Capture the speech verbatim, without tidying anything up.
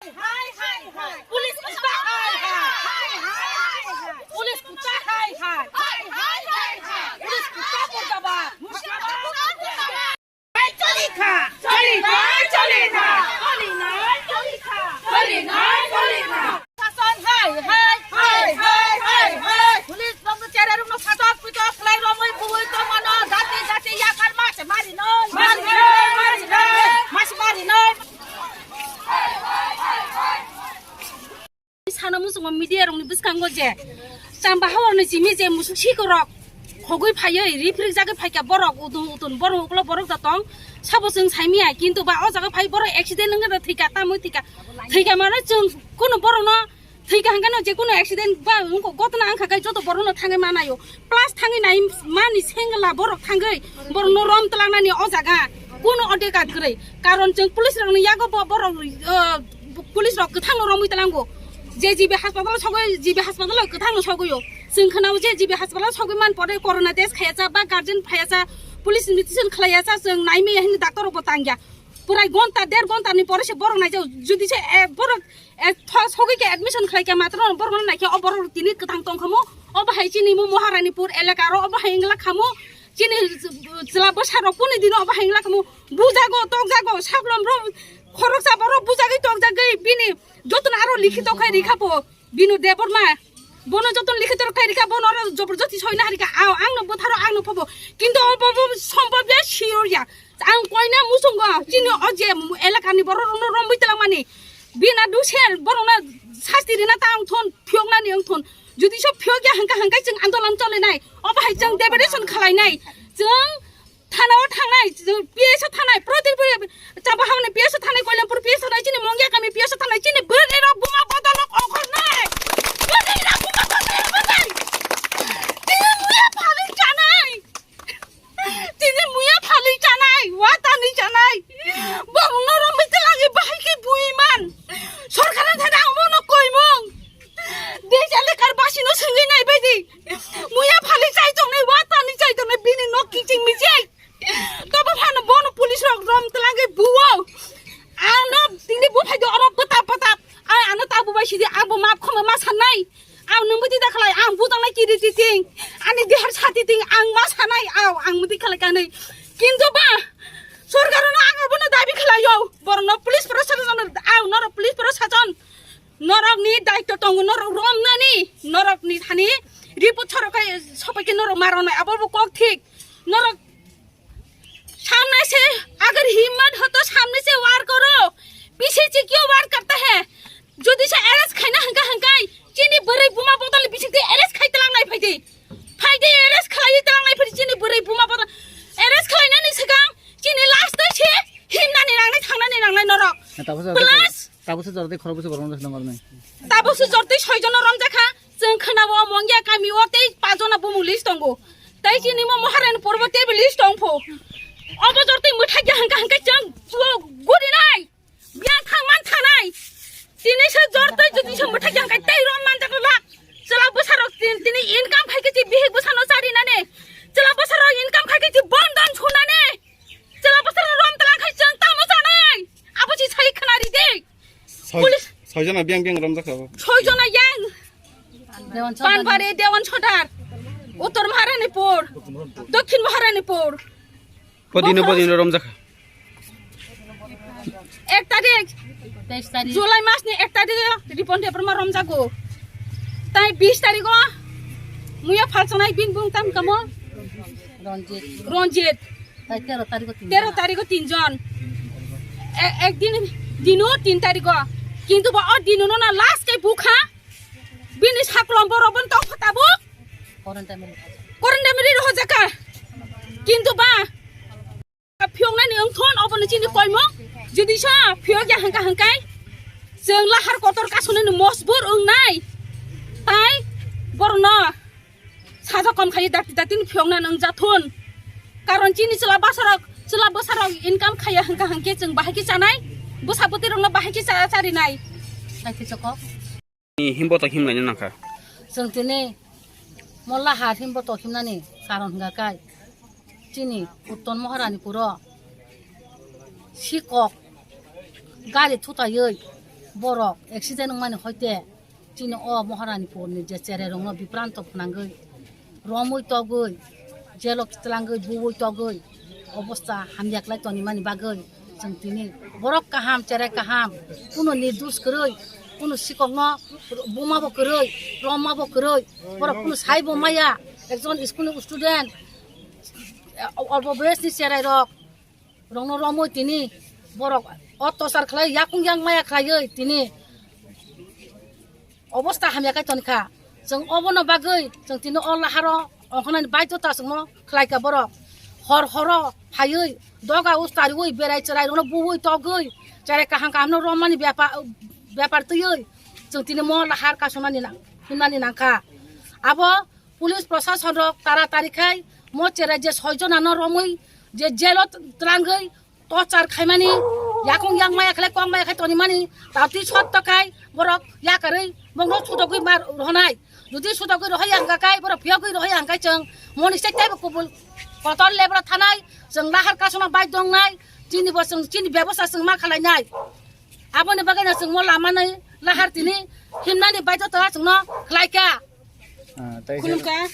Hai, hai, hai. Police kutta hai, hai. Hai, hai, hai. Police kutta hai, hai. Hai, hai, hai, hai. Police kutta murdabad. Murdabad. Hai, choli kha. Choli nai, choli kha. Choli nai, choli kha. Choli nai, choli kha. Sason hai, hai. Hai, hai, hai, hai. Police rokno cherai rokno sajak pujak khlai romwi bui tongmano. Jati, jati yakar mas mari noi. Mari noi, mari noi. Mas mari noi. Sana muchungo media rokni bwskango je chamba hawarni simi je musuk sikorok khogwi phaiwi riprik jagwi phaikha borok, utun utun borok, uklo borok da tong, sabo chwng saimaya, kintu ba o jaga phai borok accident wngkha da thwikha, tamwi thwikha, thwikha mano chwng kunu borokno thwikha hwnkhe no je kunu accident ba wngkha, gotna wngkha khe joto borokno thangwi manaio. Plus thangwi nai mani sengla borok thangwi borokno rom twlangnani o jaga kunu odhikar kwrwi. Karon chwng police rokni yago bo borok, uh, police rok kwthangno romwi twlango. Je G B hospital sogwi, G B hospital kwthangno sogwio. Chwng khwnao je G B hospital sogwi man pore corona test khayasa ba guardian phayasa, police invitation khwlayasa, chwng naimaya hwnwi doctor rokbo tangya. Purai gonta, der gonta ni pore se borok naijao. Jodi se, eh, borok, eh, tho-, sogwi khe admission khlai khe matro borok no naikhe o borok tini kwthang tong khamu, o bahai chini mo Maharanipur elaka ro o bahai wngla khamu, chini chwla bwsa rok kuni dino o bahai wngla khamu, bujago, tokjago, saklom ro khoroksa borok bujagwi tokjagwi bini jotono aro likhito khai rikha po. Binu Debbarma, bono joto likhito rok khai rikha, bono oro joborjosti soina harikha, ao, angno bwtharo, angno phobo. Kintu o bobo sombobya sirorya. Ang koina muchungo, chini o je elakani borok rokno romwi twlangmani. Bina dusel, borokno sasti rina ta ang thon, phiyoknani ang thon. Jodi so phiyokya hangka hangkai chwng andolan cholinai. Obo hai chwng degradation khwlainai. Chwng Thana o thangnai, P S o thangnai, Prodip, Chamba Hamni P S o thangnai, Koilampur P S o thangnai, chini Mongia kami P S o thangnai, chini bwrwi rok buma bodol rok ongkhornai. Bwrwi rok buma bodol rok ongkhornai. Chini muya phalwi chanai. Chini muya phalwi chanai, watani chanai. Borokno romwi twlangwi bahai khe bui man. Sorkar ni thani ang bono koimung. Dejali kar basino swngwi nai baidi. Muya phalwi chai tongnai, watani chai tongnai, bini nok kiching mijai. Tobo phano bono police rok rom twlangwi buo. Ano tini buphai do oro bwtap bwtap. Ai ano ta bubai sidi ang bo map khoma ma sanai. Ang nung bidi da khlai ang bujang nai kiri titing. Ani dehar sati ting ang ma sanai au ang mudi khlai kanai. Kintu ba sorkar no ang abono dabi khlaio. Borno police proshashan au noro police proshashan. Norok ni daityo tongo norok rom nani. Norok ni thani report sorok kai sopai ke norok maronai abo bo kok thik. Norok सामने से अगर हिम्मत हो तो सामने से वार करो, पीछे से क्यों वार करता है? Jodi se arrest khaina hangka hangkai chini bwrwi buma bodol bisik de arrest khai tlang nai phaidi. Phaidi arrest khlai tlang nai phaidi chini bwrwi buma bodol. Arrest khlaina ni swkang chini last dai se himnani nangnai thangnani nangnai norok. Plus Tabukse jordi khorokbwse borokno rwkhe nang orni. Tabukse jordi soijono romjakha. Chwng khwnao Mongia kami o tei pajona bumung list tongo. Tei chini mo Maharani purbo teibo list tongpho. Obo jordi mwthai ya hangka hangka chwng chuo gurinai. Bia thangman thanai. Tini se jordi jodi se mwthai ya hangka tei rom manjak lak. Chwla bwsarok tin-, tini income khai khe chi bihik bwsano charinani. Chwla bwsarok income khai khe chi bondon sunani. Chwla bwsarok rom tlang khai chwng tamo chanai. Abo chi sai khna ri de. Soi-, Police. Soijona biyang biyang romjakha bo. Soijona yang. Dewan Sodar. Panbari, Dewan Sodar, Uttor Maharanipur, Dokhin Maharanipur. Podino, Bokhorok. Podino romjakha. Ek tarik. Teis tarik. July mas ni ek tarik Ripon Debbarma romjago. Tai bis tarik o muya phalsanai bin bung tam kamo? Ranjit. Ranjit. Tai tero tariko tin jon. Tero tariko tin jon. E-, ek din, dino tin tariko. Kintu ba o dino no na last kai bukha. Bini saklom borok bon tong kha tabuk. Quarantine. Quarantine ri rohor jaka. Kintu ba phiyoknani wngthon obono chini koimo. Jodi sa phiyok ya hangka hangkai. Chwng lahar kotor kasunani mosbur wngnai. Tai borno. Saja kom khai dati dati ni phiyokna nang jathun. Karon chini chwla bwsarok, chwla bwsarok income khaiya hangka hangke chwng bahai khe chanai. Bwsa bwtwi rokno bahai khe cha-, charinai. Hai khe chokok. Ni himbo to himlai nang kha. Chwng tini molla har himbo to himnani karon hwnkha kai. Chini Utton Maharani puro sikok gari thutaiwi Borok accident wngmani hoite chini o Maharani Purni je cherai rokno bipranto phnangwi, romwi togwi, jelo kitlangwi, buwi togwi, obosta hamya khlai tonimani bagwi chwng tini borok kaham, cherai kaham, kuno nirdosh kwrwi, kuno sikokno buma bo kwrwi, romma bo kwrwi, borok kuno sai bo maya, ekjon school ni student, olpo boyosni cherai rok, rokno romwi tini borok ottosar khlai, yakung yang maya khlaiwi tini obosta hamya khai tonikha. Chwng obono bagwi chwng tini o laharo ongkhanani baidhota chwngno khlaikha borok. Hor horo phaiwi doga ustariwi berai cherai rokno buwi togwi cherai kaham kahamno romani bepar, bepar twiwi chwng tini mo lahar kasonani nang, himnani nangkha. Abo police prosason rok taratari khai mo cherai je soi jona no romwi je jelo tlangwi torture khaimani, yakung yang maya khlai kok maya khai tonimani, tao twi sot tokhai borok yakarwi bongno sudogwi mar rohonai. Jodi sudogwi rohoi yang kai borok phiyogwi rohoi yang kai chwng moni sek taibo kubul kotor lebra thanai chwng lahar kasona bai dongnai, chini bo chwng chini bebosta chwng ma khlainai. Aboni bagwi no chwng mo lamani lahar tini himnani baidhota chwngno khlaikha. Ah, tei se- Khulumkha.